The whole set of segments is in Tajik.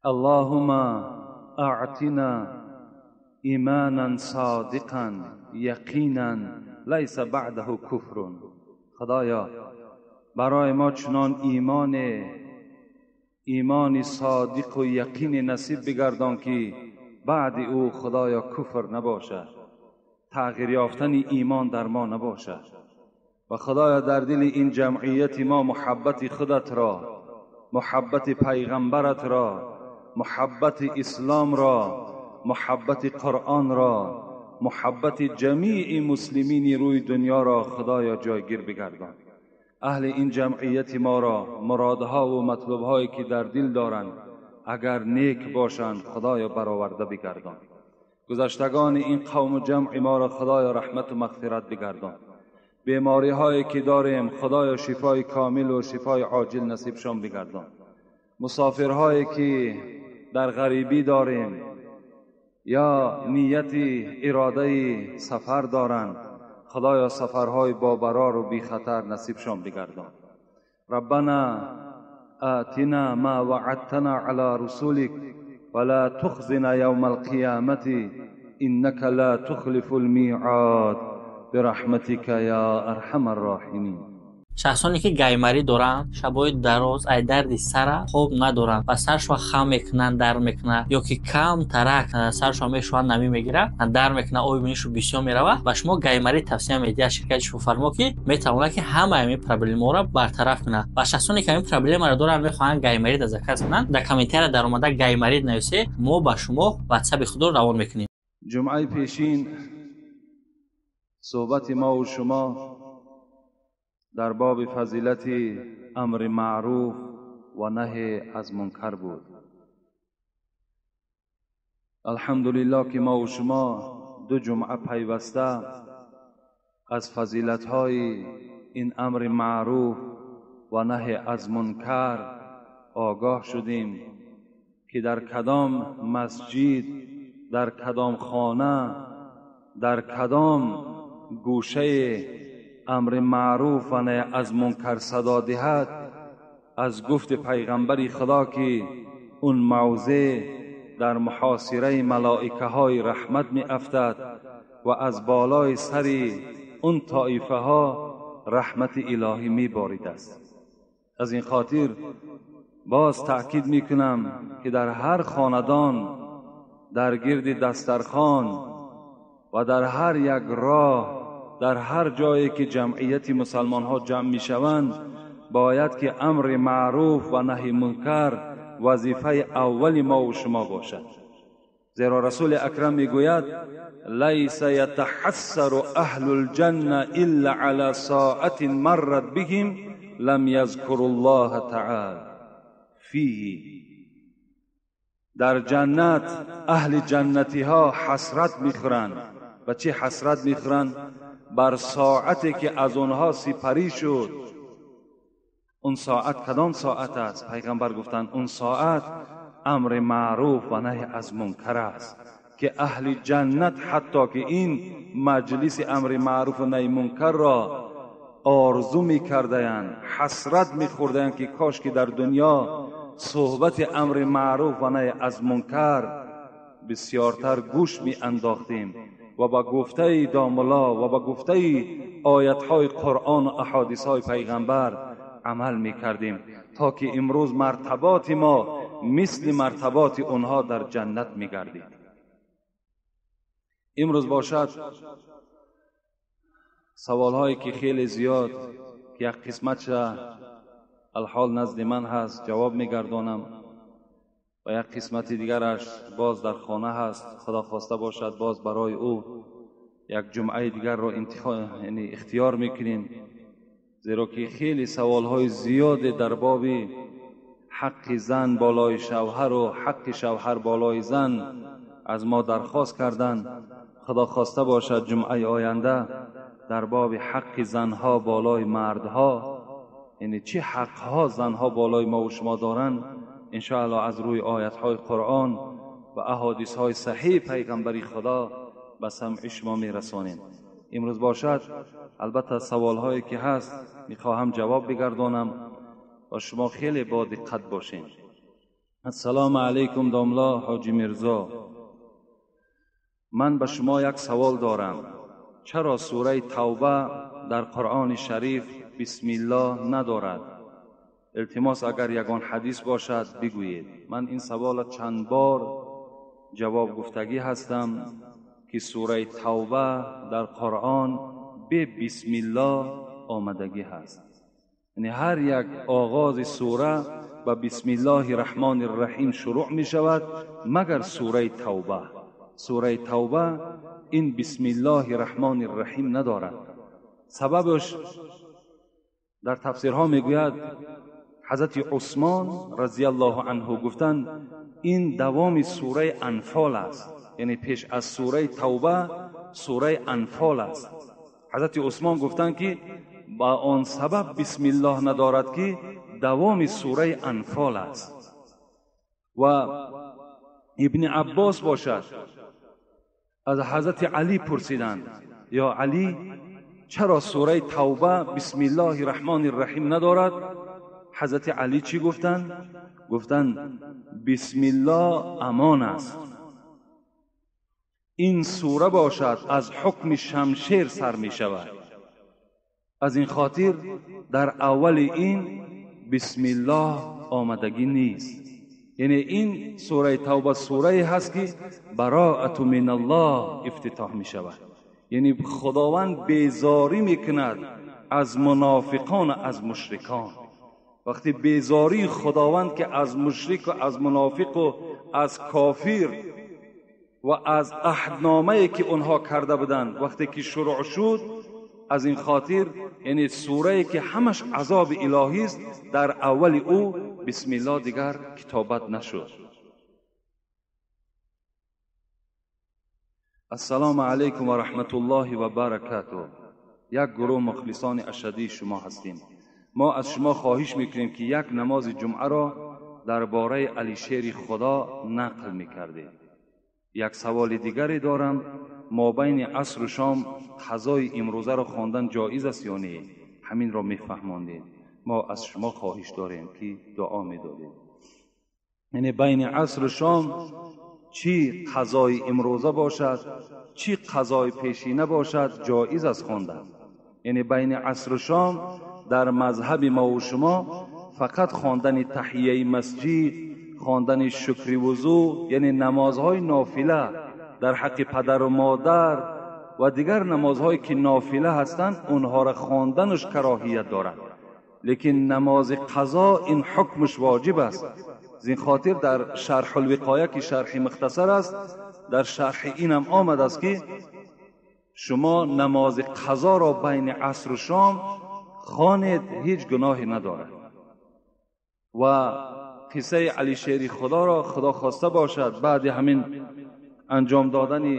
اللهم اعطنا ایمانا صادقا یقینا لیس بعده کفر. خدایا برای ما چنان ایمان صادق و یقین نصیب بگردان که بعد او خدایا کفر نباشد، تغییر یافتن ایمان در ما نباشد. و خدایا در دل این جمعیت ما محبت خودت را، محبت پیغمبرت را، محبت اسلام را، محبت قرآن را، محبت جمیع مسلمین روی دنیا را خدایا جایگیر بگردان. اهل این جمعیت ما را مرادها و مطلوبهایی که در دل دارند اگر نیک باشند خدایا برآورده بگردان. گذشتگان این قوم و جمع ما را خدایا رحمت و مغفرت بگردان. بیماری هایی که داریم خدایا شفای کامل و شفای عاجل نصیبشان بگردان. مسافرهایی که در غریبی داریم یا نیت اراده سفر دارند خدایا سفرهای با برار و بی خطر نصیبشان بگردان. ربنا آتنا ما وعدتنا على رسولك ولا تخزنا يوم القيامة إنك لا تخلف الميعاد برحمتك يا أرحم الراحمين. Шахсоне ки гаймарӣ доранд, шабҳои дароз ай дарди сара хоб надоранд ва саршон хам мекунанд, дард мекунад, ё ки кам тарак саршон мешӯянд, намӣ мегирад, дард мекунад, оби бинишу бисёр меравад, ба шумо гаймарӣ тавсия медиҳад ширкати Шифофармо, ки метавонад ки ҳамаи ҳамин проблемаҳоро бартараф кунад. Ва шахсоне ки ҳамин проблемаро доранд, мехоҳанд гаймарида заказ кунанд, дар комментария даромада гаймарид нависед, мо ба шумо ватсаби худро равон мекунем. Ҷумъаи пешин суҳбати мо ва шумо در باب فضیلت امر معروف و نهی از منکر بود. الحمدلله که ما و شما دو جمعه پیوسته از فضیلت‌های این امر معروف و نهی از منکر آگاه شدیم که در کدام مسجد، در کدام خانه، در کدام گوشه امر معروف و نهی از منکر صدا دهد، از گفت پیغمبر خدا که اون موضع در محاصره ملائکه های رحمت می افتد و از بالای سر اون طایفه ها رحمت الهی می بارید است. از این خاطر باز تأکید می کنم که در هر خاندان، در گرد دسترخوان و در هر یک راه، در هر جایی که جمعیت مسلمان ها جمع می شوند، باید که امر معروف و نهی منکر وظیفه اول ما و شما باشد. زیرا رسول اکرم می گوید لیس یتحسر اهل الجنه الا علی ساعت مرت بهم لم یذکر الله تعالی فیه. در جنت اهل جنتی ها حسرت می خورند. و چه حسرت می خورند؟ بر ساعتی که از آنها سپری شد. اون ساعت کدام ساعت است؟ پیغمبر گفتند اون ساعت امر معروف و نهی از منکر است که اهل جنت حتی که این مجلس امر معروف و نهی منکر را آرزو می‌کردند، حسرت می‌خوردند که کاش که در دنیا صحبت امر معروف و نهی از منکر بسیارتر گوش می‌انداختیم و با گفته داملا و با گفته آیت‌های قرآن و احادیث‌های پیغمبر عمل می‌کردیم تا که امروز مرتبات ما مثل مرتبات آنها در جنت می‌گردید. امروز باشد سوال‌هایی که خیلی زیاد که یک قسمتش الحال نزد من هست جواب می‌گردانم و یک قسمت دیگرش باز در خانه هست، خدا خواسته باشد باز برای او یک جمعه دیگر را یعنی اختیار میکنیم، زیرا که خیلی سوالهای زیاد در باب حق زن بالای شوهر و حق شوهر بالای زن از ما درخواست کردند. خدا خواسته باشد جمعه آینده در باب حق زنها بالای مردها، یعنی چه حقها زنها بالای ما و شما دارند، انشاءالله از روی آیت‌های قرآن و احادیث‌های صحیح پیغمبری خدا به سمع شما می‌رسانیم. امروز باشد البته سوال‌هایی که هست می‌خواهم جواب بگردانم و شما خیلی با دقت باشین. Ассалому алайкум домла Ҳоҷи Мирзо. Ман ба шумо як савол дорам. Чаро сураи Тавба дар Қуръони Шариф бисмиллоҳ надорад? Илтимос агар ягон ҳадис бошад бигӯед. Ман ин саволро чанд бор ҷавоб гуфтагӣ ҳастам ки сураи Тавба дар Қуръон бе бисмиллоҳ омадагӣ ҳаст. Яъне ҳар як оғози сура ба бисмиллоҳи раҳмони раҳим шурӯъ мешавад, магар сураи Тавба. Сураи Тавба ин бисмиллоҳи раҳмони раҳим надорад. Сабабаш дар тафсирҳо мегӯяд ҳазрати Усмон разияллоҳу анҳу гуфтанд ин давоми сураи Анфол аст, яъне пеш аз сураи Тавба сураи Анфол аст. Ҳазрати Усмон гуфтанд ки ба он сабаб бисмиллоҳ надорад ки давоми сураи Анфол аст. Ва Ибни Аббос бошад аз ҳазрати Алӣ пурсиданд: ё Алӣ, чаро сураи Тавба бисмиллоҳи раҳмони раҳим надорад? Ҳазрати Алӣ чӣ гуфтанд? Гуфтанд бисмиллоҳ амон аст. Ин сура бошад аз ҳукми шамшер сар мешавад. Аз ин хотир дар аввали ин бисмиллоҳ омадагӣ нест. Яъне ин сураи Тавба сурае ҳаст ки бароату миналлоҳ ифтитоҳ мешавад. Яъне Худованд безорӣ мекунад аз мунофиқон, аз мушрикон. Вақте безории Худованд ки аз мушрик ва аз мунофиқ ва аз кофир ва аз аҳдномае ки онҳо карда буданд вақте ки шурӯъ шуд, аз ин хотир яъне сурае ки ҳамаш азоби илоҳӣ аст, дар аввали ӯ бисмиллоҳ дигар китобат нашуд. Ассалому алайкум ва раҳматуллоҳи ва баракатуҳ. Як гурӯҳ мухлисони ашадии шумо ҳастем. Мо аз шумо хоҳиш мекунем ки як намози ҷумъаро дар бораи Алишери Худо нақл мекардед. Як саволи дигаре дорам. Мо байни асру шом қазои имрӯзаро хондан ҷоиз аст ё не? Ҳаминро мефаҳмондед. Мо аз шумо хоҳиш дорем ки дуо медодед. Яъне байни асру шом чӣ қазои имрӯза бошад, чӣ қазои пешина бошад, ҷоиз аст хондан. Яъне байни асру шом дар мазҳаби мо ва шумо фақат хондани таҳияи масҷид, хондани шукри вузӯ, яъне намозҳои нофила дар ҳаққи падару модар ва дигар намозҳое ки нофила ҳастанд, онҳоро хонданаш кароҳият дорад. Лекин намози қазо ин ҳукмаш воҷиб аст. Аз ин хотир дар шарҳулвиқоя ки шарҳи мухтасар аст, дар шарҳи инам омадааст ки шумо намози қазоро байни асру шом хонед, ҳеҷ гуноҳе надорад. Ва қиссаи Алишери Худоро Худо хоста бошад баъди ҳамин анҷом додани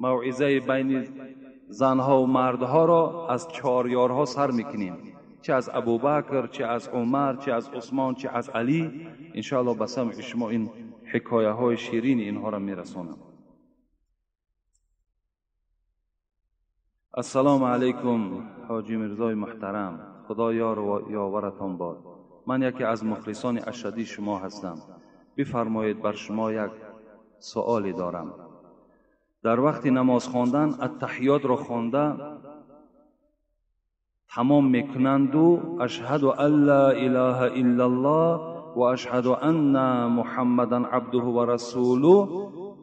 мавъизаи байни занҳо ва мардҳоро аз чорёрҳо сар мекунем, чӣ аз Абубакр, чӣ аз Умар, чӣ аз Усмон, чӣ аз Алӣ. Иншоаллоҳ ба самъи шумо ин ҳикояҳои ширини инҳоро мерасонам. Ассалому алайкум Ҳоҷи Мирзои муҳтарам, Худо ёру ёваратон бод. Ман яке аз мухлисони ашадии шумо ҳастам. Бифармоед, бар шумо як суоле дорам. Дар вақти намоз хондан аттаҳиётро хонда тамом мекунанду ашҳаду ан ла илаҳа иллаллоҳ ва ашҳаду анна муҳаммадан абдуҳу ва расулуҳ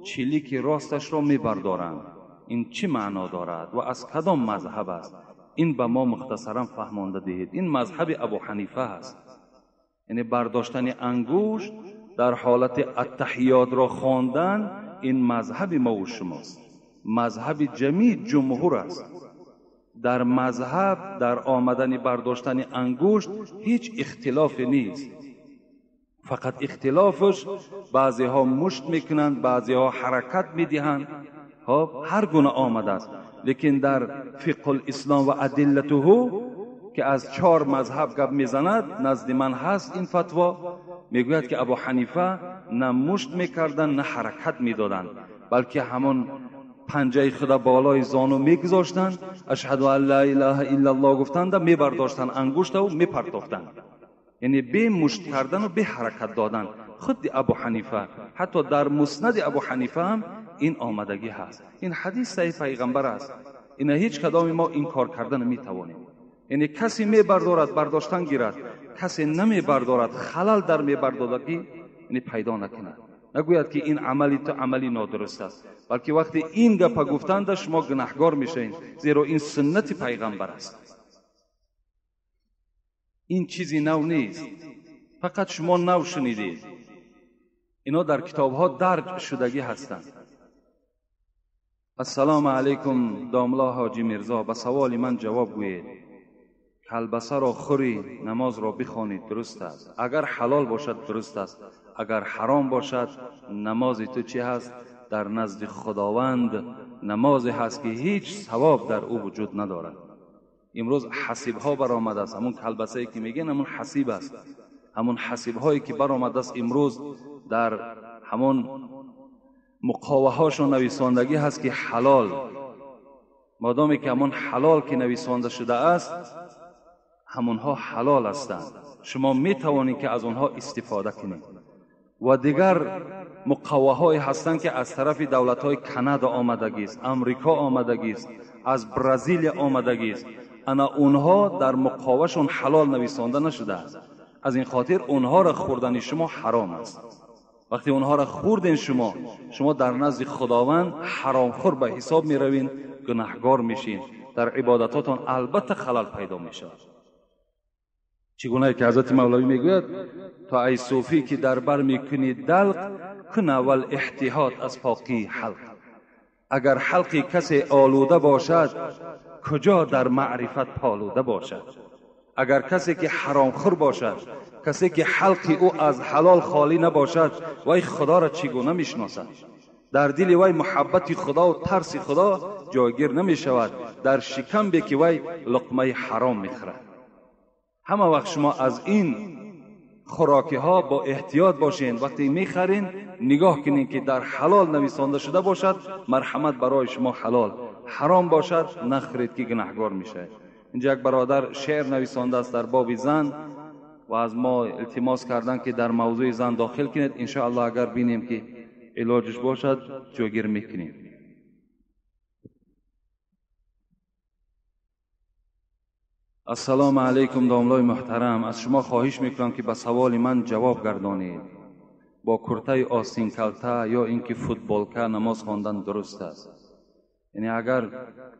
чилики росташро мебардоранд. Ин чӣ маъно дорад ва аз кадом мазҳаб аст? Ин ба мо мухтасаран фаҳмонда диҳед. Ин мазҳаби Абу Ҳанифа аст. Яъне бардоштани ангушт дар ҳолати аттаҳиётро хондан ин мазҳаби мо ва шумост, мазҳаби ҷамии ҷумҳур аст. Дар мазҳаб дар омадани бардоштани ангушт ҳеҷ ихтилофе нест. Фақат ихтилофаш баъзеҳо мушт мекунанд, баъзеҳо ҳаракат медиҳанд, хоб ҳар гуна омадааст. Лекин дар фиқҳул ислом ва адиллатуҳу ки аз чор мазҳаб гап мезанад, назди ман ҳаст ин фатво, мегӯяд ки Абу Ҳанифа на мушт мекарданд, на ҳаракат медоданд, балки ҳамон панҷаи худа болои зону мегузоштанд, ашҳаду ан ла илаҳа иллаллоҳ гуфтанда мебардоштанд ангуштаву мепартофтанд. Яъне бе мушт кардану бе ҳаракат додан. Худи Абу Ҳанифа, ҳатто дар Муснади Абу Ҳанифа ҳам ин омадагӣ ҳаст. Ин ҳадис саҳиҳ пайғамбар аст. Ина ҳеҷ кадоми мо инкор карда наметавонем. Яъне касе мебардорад, бардоштан гирад, касе намебардорад, халал дар мебардодагӣ яъне пайдо накунад. Нагӯяд ки ин амали ту амали нодуруст аст, балки вақте ин гапа гуфтанда шумо гунаҳгор мешавед, зеро ин суннати пайғамбар аст. Ин чизи нав нест, фақат шумо нав шунидед. Ино дар китобҳо дарҷ шудагӣ ҳастанд. Ассалому алайкум, домла Ҳоҷи Мирзо, ба саволи ман ҷавоб гӯед. Калбасаро хӯрӣ, намозро бихонӣ, дуруст аст. Агар ҳалол бошад, дуруст аст. Агар ҳаром бошад, намози ту чӣ ҳаст? Дар назди Худованд намозе ҳаст ки ҳеҷ савоб дар ӯ вуҷуд надорад. Имрӯз ҳасибҳо баромадааст. Ҳамун калбасае ки мегӯянд, ҳамун ҳасиб аст. Ҳамун ҳасибҳое ки баромадааст имрӯз дар ҳамон муқоваҳошон нависондагӣ ҳаст ки ҳалол. Модоме ки ҳамон ҳалол ки нависонда шудааст, ҳамонҳо ҳалол ҳастанд. Шумо метавонед ки аз онҳо истифода кунед. Ва дигар муқоваҳое ҳастанд ки аз тарафи давлатҳои Канада омадагист, Амрико омадагист, аз Бразилия омадагист. Ана онҳо дар муқовашон ҳалол нависонда нашудааст. Аз ин хотир онҳоро хӯрдани шумо ҳаром аст. Вақте онҳоро хӯрден шумо дар назди Худованд ҳаромхӯр ба ҳисоб меравед, гунаҳгор мешин, дар ибодатотон албатта халал пайдо мешавад. Чӣ гунае ки ҳазрати Мавлавӣ мегӯяд, то ай суфӣ ки дар бар мекунӣ далқ, кун аввал эҳтиёт аз покии ҳалқ. Агар ҳалқи касе олуда бошад, куҷо дар маърифат полуда бошад? Агар касе ки ҳаромхӯр бошад, касе ки ҳалқи ӯ аз ҳалол холӣ набошад, вай Худоро чӣ гуна мешиносад? Дар дили вай муҳаббати Худо ва тарси Худо ҷойгир намешавад, дар шикамбе ки вай луқмаи ҳаром мехӯрад. Ҳама вақт шумо аз ин хӯрокиҳо бо эҳтиёт бошед. Вақте мехарин, нигоҳ кунед ки дар ҳалол нависонда шуда бошад, марҳамат барои шумо ҳалол. Ҳаром бошад, нахӯред ки гунаҳгор мешавед. Инҷа як бародар шеър нависондааст дар боби зан ва аз мо илтимос карданд ки дар мавзӯи зан дохил кунед. Иншоаллоҳ агар бинем ки илоҷиш бошад, ҷойгир мекунем. Ассалому алайкум, домлои муҳтарам, аз шумо хоҳиш мекунам ки ба саволи ман ҷавоб гардонед. Бо куртаи остинкалта ё ин ки футболка намоз хондан дуруст аст? Яъне агар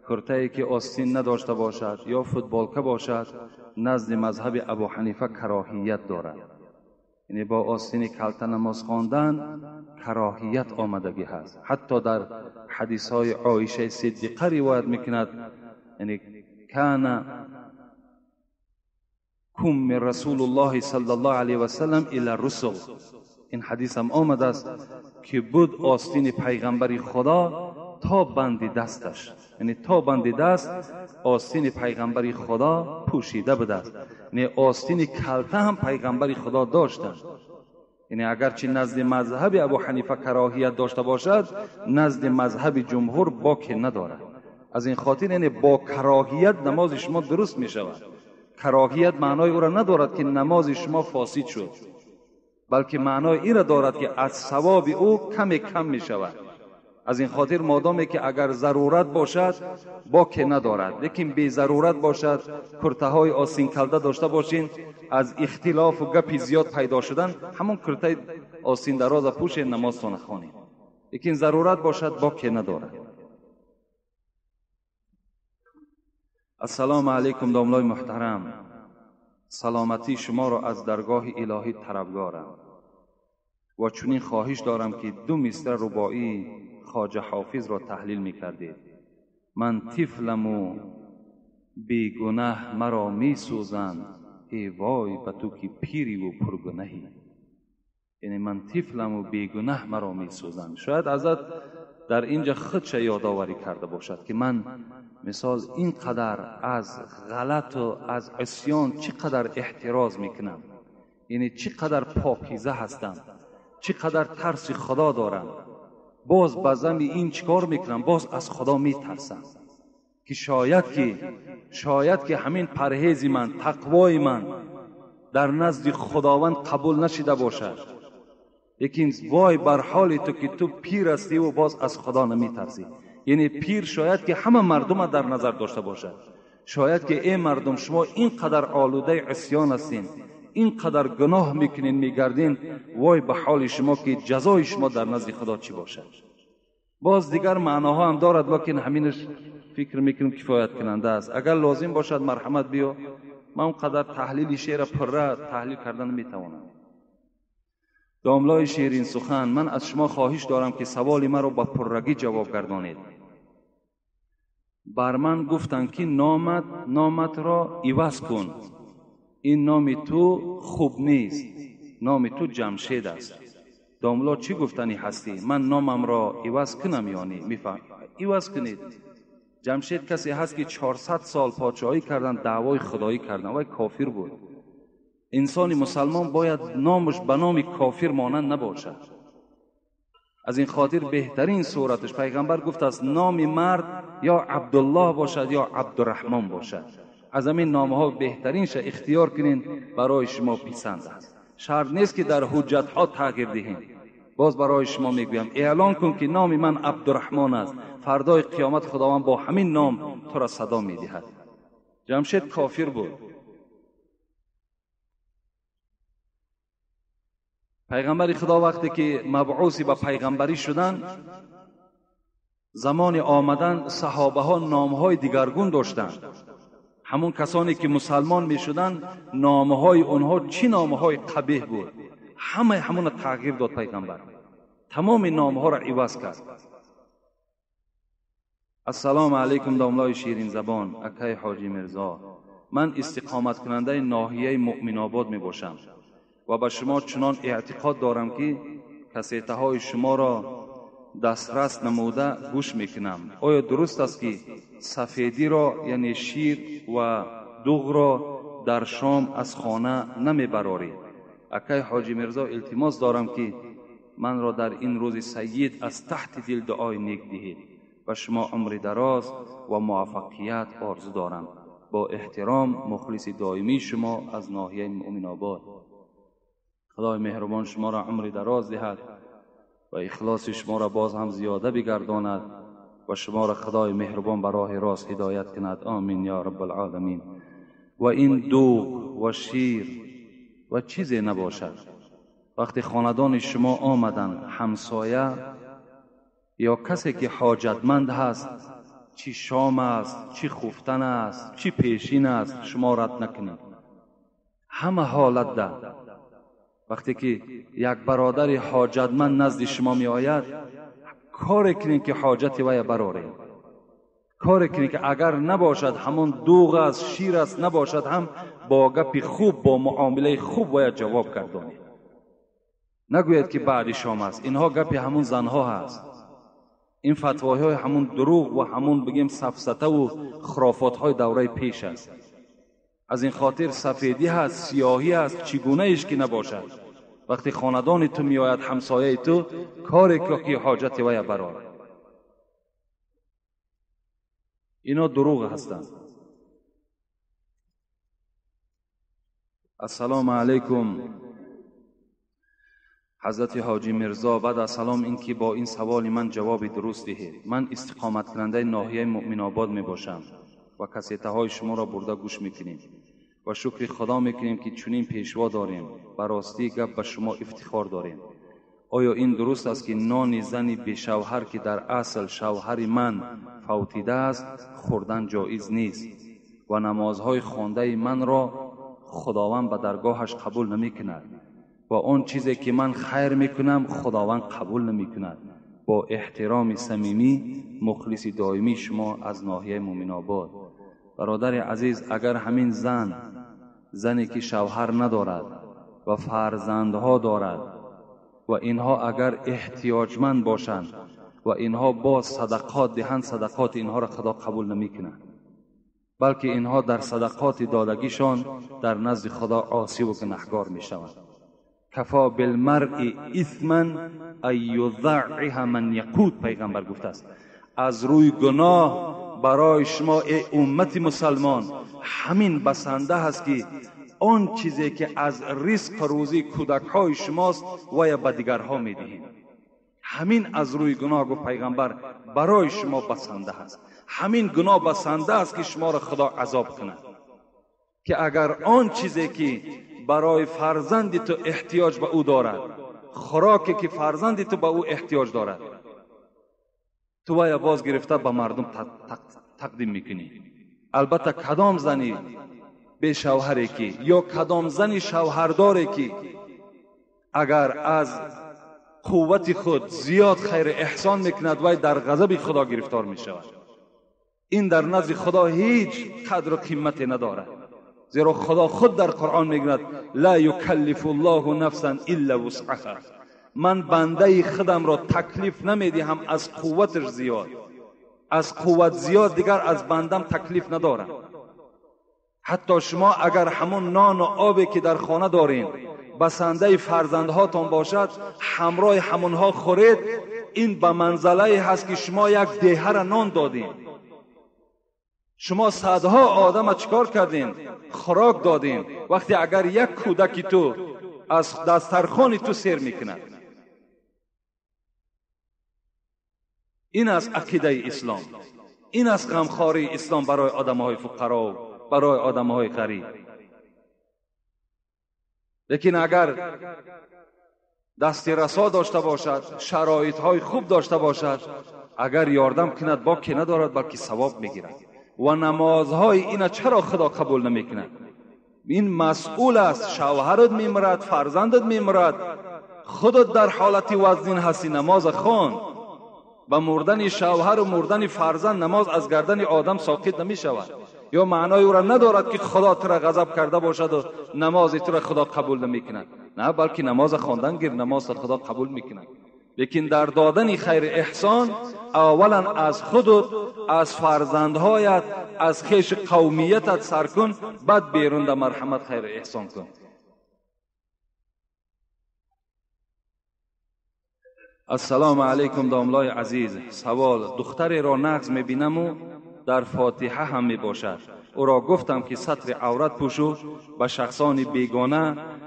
куртае ки остин надошта бошад ё футболка бошад, назди мазҳаби Абу Ҳанифа кароҳият дорад. Яъне бо остини калта намоз хондан кароҳият омадагӣ ҳаст. Ҳатто дар ҳадисҳои Оишаи Сиддиқа ривоят мекунад, яъне кана кум Расулуллоҳи саллаллоҳу алайҳи васаллам ила русул. Ин ҳадис ҳам омадааст ки буд остини пайғамбари Худо то банди дасташ, яъне то банди даст остини пайғамбари Худо пӯшида будааст. Яъне остини калта ҳам пайғамбари Худо доштанд. Яъне агарчи назди мазҳаби Абу Ҳанифа кароҳият дошта бошад, назди мазҳаби ҷумҳур боке надорад. Аз ин хотир яъне бо кароҳият намози шумо дуруст мешавад. Кароҳият маънои ӯро надорад ки намози шумо фосид шуд, балки маънои инро дорад ки аз савоби ӯ каме кам мешавад. Аз ин хотир модоме ки агар зарурат бошад, боке надорад, лекин безарурат бошад, куртаҳои остинкалда дошта бошин, аз ихтилофу гапи зиёд пайдо шудан, ҳамон куртаи остиндароза пӯшед, намозтона хонед. Лекин зарурат бошад, боке надорад. Ассалому алайкум, домлои муҳтарам, саломатии шуморо аз даргоҳи илоҳӣ талабгорам ва чунин хоҳиш дорам ки ду мисра рубоии хоҷа ҳофизро таҳлил мекардед. Ман тифламу бегунаҳ маро месӯзанд, эй вой ба ту ки пириву пургунаҳӣ. Яъне ман тифламу бегунаҳ маро месӯзанд. Шояд ҳазрат дар инҷа худша ёдоварӣ карда бошад ки ман мисол ин қадар аз ғалату аз исён чӣ қадар эҳтироз мекунам, яъне чӣ қадар покиза ҳастам, чӣ қадар тарси Худо дорам, боз ба зами ин чӣ кор мекунам, боз аз Худо метарсам ки шояд ки ҳамин парҳези ман, тақвои ман дар назди Худованд қабул нашида бошад. Лекин вой бар ҳоли ту ки ту пир ҳастӣ ва боз аз Худо намитарсӣ. Яъне пир шояд ки ҳама мардум дар назар дошта бошад. Шояд ки эй мардум, шумо инқадар олудаи исён ҳастин, инқадар гуноҳ мекунин, мегардин, вой ба ҳоли шумо ки ҷазои шумо дар назди Худо чӣ бошад. Боз дигар маъноҳо ҳам дорад, лекин ҳаминаш фикр мекунам кифоят кунанда аст. Агар лозим бошад марҳамат биё, ман онқадар таҳлили шеъра пурра таҳлил кардан наметавонам. Домлои ширин сухан, ман аз шумо хоҳиш дорам ки саволи маро ба пуррагӣ ҷавоб гардонед. Бар ман гуфтанд ки номатро иваз кун, ин номи ту хуб нест, номи ту Ҷамшед аст. Домло чӣ гуфтанӣ ҳастӣ? Ман номамро иваз кунам ё не? Мефаҳм, иваз кунед. Ҷамшед касе ҳаст ки 400 сол подшоҳӣ кардан, даъвои худоӣ кардан, вай кофир буд. Инсони мусалмон бояд номаш ба номи кофир монанд набошад. Аз ин хотир беҳтарин сураташ пайғамбар гуфтааст номи мард ё Абдуллоҳ бошад ё Абдурраҳмон бошад. Аз ҳамин номҳо беҳтаринша ихтиёр кунин, барои шумо писанд аст. Шарт нест ки дар ҳуҷҷатҳо тағйир диҳем. Боз барои шумо мегӯям, эълон кун ки номи ман Абдурраҳмон аст. Фардои қиёмат Худованд бо ҳамин ном тура садо медиҳад. Ҷамшед кофир буд. Пайғамбари Худо вақте ки мабъуси ба пайғамбарӣ шуданд, замони омадан саҳобаҳо номҳои дигаргун доштанд. Ҳамон касоне ки мусалмон мешуданд, номҳои онҳо чӣ номҳои қабеҳ буд, ҳамаи ҳамонро тағйир дод пайғамбар. Тамоми номҳоро иваз кард. Ассалому алайкум домлои ширинзабон, акай Ҳоҷи Мирзо. Ман истиқоматкунандаи ноҳияи Муъминобод мебошам ва ба шумо чунон эътиқод дорам ки кассетаҳои шуморо дастрас намуда гӯш мекунам. Оё дуруст аст ки сафедиро, яъне шир ва дуғро дар шом аз хона намебароред? Акай Ҳоҷи Мирзо, илтимос дорам ки манро дар ин рӯзи сайид аз таҳти дил дуои нек диҳед. Ба шумо умри дароз ва муваффақият орзу дорам. Бо эҳтиром, мухлиси доимии шумо аз ноҳияи Муъминобод. Худои меҳрубон шуморо умри дароз диҳад ва ихлоси шуморо боз ҳам зиёда бигардонад ва шуморо Худои меҳрубон ба роҳи рост ҳидоят кунад. Омин ё раббалъоламин. Ва ин дуғ ва шир ва чизе набошад. Вақте хонадони шумо омаданд, ҳамсоя ё касе ки ҳоҷатманд ҳаст, чӣ шом аст, чӣ хуфтан аст, чӣ пешин аст, шумо рад накунед. Ҳама ҳолат да вақте ки як бародари ҳоҷатманд назди шумо меояд, коре кунед ки ҳоҷати вая бароред. Коре кунед ки агар набошад ҳамон дуғ аст, шир аст, набошад ҳам бо гапи хуб, бо муомилаи хуб бояд ҷавоб гардонед. Нагӯяд ки баъди шом аст. Инҳо гапи ҳамун занҳо ҳаст. Ин фатвоҳои ҳамун дурӯғ ва ҳамун бигем сафсатаву хурофотҳои давраи пеш аст. Аз ин хотир сафедӣ ҳаст, сиёҳӣ ҳаст, чӣ гунаеш ки набошад. Вақте хонадони ту меояд, ҳамсояи ту, коре ки ҳоҷати вая барор. Ино дурӯғ ҳастанд. Ассалому алайкум ҳазрати Ҳоҷи Мирзо. Баъд аз салом ин ки бо ин саволи ман ҷавоби дуруст диҳед. Ман истиқоматкунандаи ноҳияи Муъминобод мебошам ва кассетаҳои шуморо бурда гӯш мекунем ва шукри Худо мекунем ки чунин пешво дорем. Ба ростӣ гап ба шумо ифтихор дорем. Оё ин дуруст аст ки нони зани бешавҳар ки дар асл шавҳари ман фавтидааст хӯрдан ҷоиз нест ва намозҳои хондаи манро Худованд ба даргоҳаш қабул намекунад ва он чизе ки ман хайр мекунам Худованд қабул намекунад? Бо эҳтироми самимӣ, мухлиси доимии шумо аз ноҳияи Муъминобод. Бародари азиз, агар ҳамин зан, зане ки шавҳар надорад ва фарзандҳо дорад ва инҳо агар эҳтиёҷманд бошанд ва инҳо боз садақот диҳанд, садақоти инҳоро Худо қабул намекунад, балки инҳо дар садақоти додагишон дар назди Худо осиву гунаҳгор мешаванд. Кафо билмаръи исман ан юзаъиҳа ман яқут, пайғамбар гуфтааст. Аз рӯи гуноҳ барои шумо эй уммати мусалмон ҳамин басанда ҳаст ки Он чизе ки аз ризқ рӯзии кӯдакҳои шумост вая ба дигарҳо медиҳед. Ҳамин аз рӯи гуноҳ, гуфт пайғамбар, барои шумо басанда аст. Ҳамин гуноҳ басанда аст ки шуморо Худо азоб кунад. Ки агар он чизе ки барои фарзанди ту эҳтиёҷ ба ӯ дорад, хӯроке ки фарзанди ту ба ӯ эҳтиёҷ дорад, ту вая боз гирифта ба мардум тақдим мекунӣ. Албатта кадом зани бешавҳаре ки ё кадом зани шавҳардоре ки агар аз қуввати худ зиёд хайр эҳсон мекунад, вай дар ғазаби Худо гирифтор мешавад. Ин дар назди Худо ҳеҷ қадру қимате надорад. Зеро Худо худ дар Қуръон мегӯяд: ла юкаллифу ллоҳу нафсан илла вусъаҳа. Ман бандаи худамро таклиф намедиҳам аз қувваташ зиёд. Аз қувват зиёд дигар аз бандам таклиф надорам. Ҳатто шумо агар ҳамон нону обе ки дар хона доред басандаи фарзандҳотон бошад, ҳамроҳи ҳамонҳо хӯред, ин ба манзалае ҳаст ки шумо як деҳара нон додед. Шумо садҳо одама чикор кардем? Хӯрок додем. Вақте агар як кӯдаки ту аз дастархони ту сер мекунад. Ин аст ақидаи ислом. Ин аст ғамхории ислом барои одамҳои фуқаро, барои одамҳои ғариб. Лекин агар дасти расо дошта бошад, шароитҳои хуб дошта бошад, агар ёрдам кунад, боке надорад, балки савоб мегирад. Ва намозҳои ина чаро Худо қабул намекунад? Ин масъул аст. Шавҳарат мемирад, фарзандат мемирад, худат дар ҳолати вазнин ҳастӣ, намоз хон. Ба мурдани шавҳару мурдани фарзанд намоз аз гардани одам соқит намешавад. Ё маънои ӯро надорад ки Худо тура ғазаб карда бошаду намози тура Худо қабул намекунад. На, балки намоз хондан гир, намозро Худо қабул мекунад. Лекин дар додани хайри эҳсон аввалан аз худут, аз фарзандҳоят, аз хеши қавмиятат сар кун, баъд берун да марҳамат хайри эҳсон кун. Ассалому алайкум, домлои азиз. Савол: духтареро нағз мебинаму дар фотиҳа ҳам мебошад. Ӯро гуфтам ки сатри аврат пӯшу, ба шахсони бегона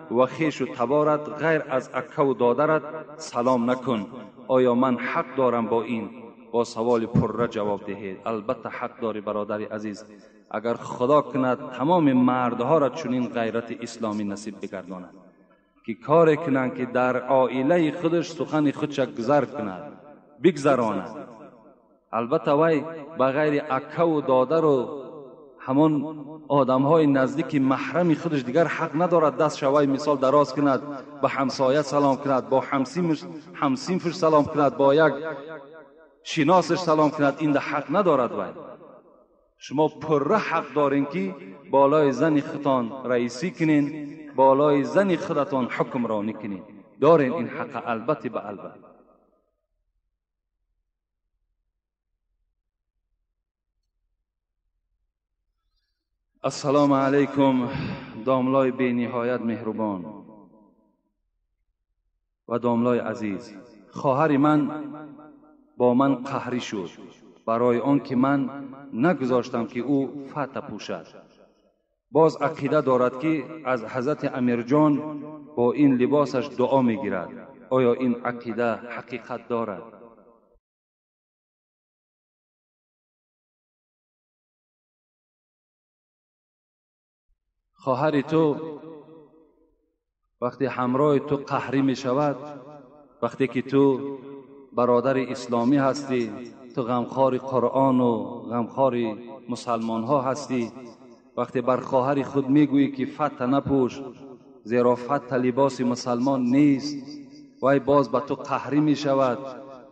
ва хешу таборат ғайр аз аккаву додарат салом накун. Оё ман ҳақ дорам бо ин? Бо саволи пурра ҷавоб диҳед. Албатта ҳақ дорӣ, бародари азиз. Агар Худо кунад тамоми мардҳоро чунин ғайрати исломӣ насиб бигардонад ки коре кунанд ки дар оилаи худаш сухани худша гузар кунад, бигзаронад. Албатта вай ба ғайри аккаву додару ҳамон одамҳои наздики маҳрами худаш дигар ҳақ надорад даст шавай мисол дароз кунад, ба ҳамсоя салом кунад, бо ҳамсинфаш салом кунад, бо як шиносаш салом кунад. Ин ҳақ надорад вай. Шумо пурра ҳақ дорем ки болои зани худтон раисӣ кунен, болои зани худатон ҳукмронӣ кунед. Дорем ин ҳақа, албатта ба албат. Ассалому алайкум, домлои бениҳоят меҳрубон ва домлои азиз. Хоҳари ман бо ман қаҳрӣ шуд барои он ки ман нагузоштам ки ӯ фата пӯшад. Боз ақида дорад ки аз ҳазрати Амирҷон бо ин либосаш дуо мегирад. Оё ин ақида ҳақиқат дорад? Хоҳари ту вақте ҳамроҳи ту қаҳрӣ мешавад, вақте ки ту бародари исломӣ ҳастӣ, ту ғамхори Қуръону ғамхори мусалмонҳо ҳастӣ, вақте бар хоҳари худ мегӯӣ ки фата напӯш, зеро фата либоси мусалмон нест, вай боз ба ту қаҳрӣ мешавад,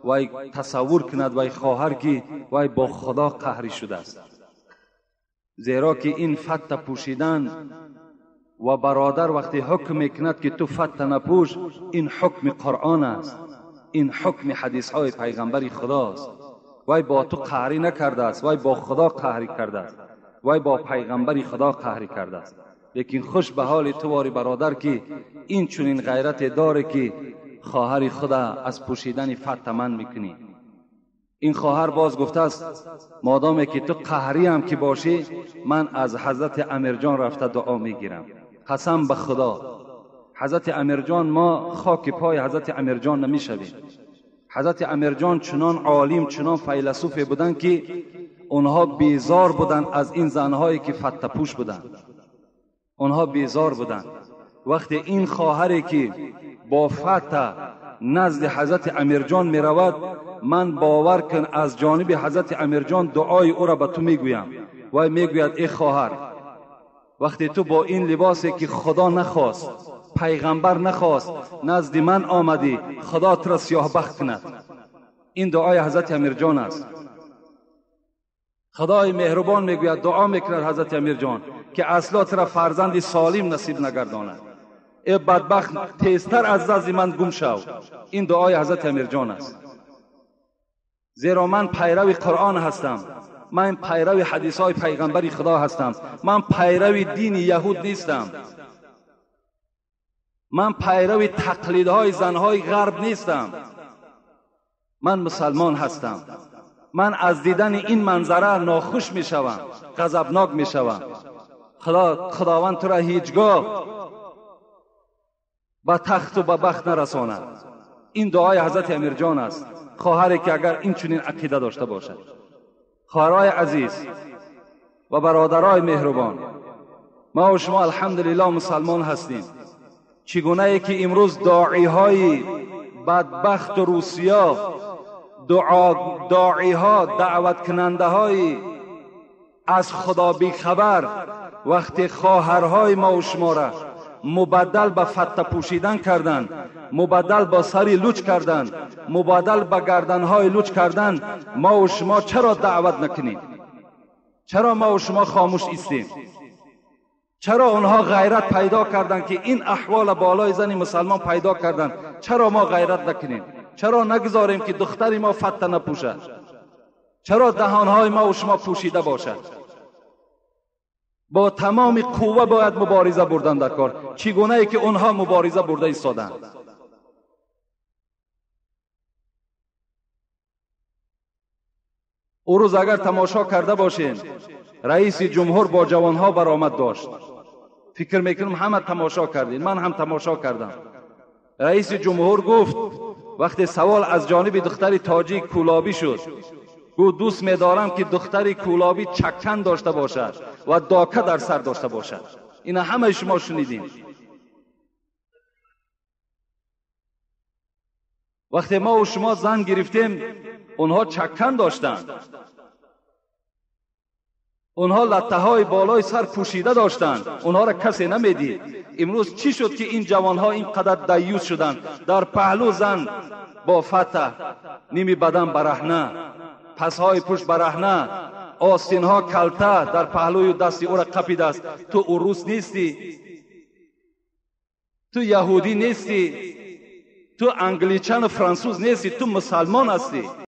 вай тасаввур кунад вай хоҳар ки вай бо Худо қаҳрӣ шудааст. Зеро ки ин фата пӯшидан ва бародар вақте ҳукм мекунад ки ту фата напӯш, ин ҳукми Қуръон аст, ин ҳукми ҳадисҳои пайғамбари Худост. Вай бо ту қаҳрӣ накардааст, вай бо Худо қаҳрӣ кардааст, вай бо пайғамбари Худо қаҳрӣ кардааст. Лекин хуш ба ҳоли ту вори бародар ки ин чунин ғайрате доре ки хоҳари худа аз пӯшидани фата ман мекунӣ. Ин хоҳар боз гуфтааст модоме ки ту қаҳриам ки бошӣ, ман аз ҳазрати Амирҷон рафта дуо мегирам. قسم به خدا حضرت امیرجان، ما خاک پای حضرت امیرجان نمیشویم. حضرت امیرجان چنان عالم، چنان فیلسوفی بودند که اونها بیزار بودند از این زنهایی که فته پوش بودند. اونها بیزار بودند. وقتی این خواهری که با فته نزد حضرت امیرجان می رود، من باور کن از جانب حضرت امیرجان دعای او را به تو میگویم. و میگوید ای خواهر، وقتی تو با این لباسی که خدا نخواست، پیغمبر نخواست، نزد من آمدی، خدا تو را سیاه بخت کند. این دعای حضرت امیرجان است. خدای مهربان میگوید، دعا میکند حضرت امیرجان که اصلا تو را فرزند سالم نصیب نگرداند. ای بدبخت، تیزتر از نزد من گم شو. این دعای حضرت امیرجان است. زیرا من پیرو قرآن هستم، من پیرو حدیث های پیغمبر خدا هستم، من پیرو دین یهود نیستم، من پیرو تقلیدهای زنهای غرب نیستم، من مسلمان هستم. من از دیدن این منظره ناخوش می شوم، غضبناک می شوم. خداوند تو را هیچگاه به تخت و به بخت نرساند. این دعای حضرت امیرجان است. خواهری که اگر این چنین عقیده داشته باشد. خواهرای عزیز و برادرای مهربان، ما و شما الحمدلله مسلمان هستیم. چگونه ای که امروز داعی های بدبخت روسیا، داعی ها، دعوت کننده های از خدا بیخبر، وقتی خواهرهای ما و شما را مبدل به فته پوشیدن کردند، مبدل با سری لوچ کردند، مبدل به گردنهای لوچ کردند، ما و شما چرا دعوت نکنیم؟ چرا ما و شما خاموش ایستیم؟ چرا آنها غیرت پیدا کردند که این احوال بالای زن مسلمان پیدا کردند؟ چرا ما غیرت نکنیم؟ چرا نگذاریم که دختر ما فته نپوشد؟ چرا دهانهای ما و شما پوشیده باشد؟ با تمام قوه باید مبارزه بردن در کار، چگونه ای که اونها مبارزه برده ایستادند. او روز اگر تماشا کرده باشین، رئیس جمهور با جوانها برآمد داشت. فکر میکنم همه تماشا کردین، من هم تماشا کردم. رئیس جمهور گفت وقتی سوال از جانب دختر تاجیک کولابی شد، گفت دوست می‌دارم که دختر کولابی چکن داشته باشد و داکه در سر داشته باشد. اینا همه شما شنیدین. وقتی ما و شما زن گرفتیم، اونها چکن داشتند، اونها لطه های بالای سر پوشیده داشتند، اونها را کسی نمیدید. امروز چی شد که این جوانها اینقدر دیوس شدند؟ در پهلو زن با فتح، نیمی بدن برهنه، پسهای پشت برهنه، آستینها کلته در پهلوی دستی او را قپیده است. تو عروس نیستی، تو یهودی نیستی، تو انگلیچن و فرانسوز نیستی، تو مسلمان هستی.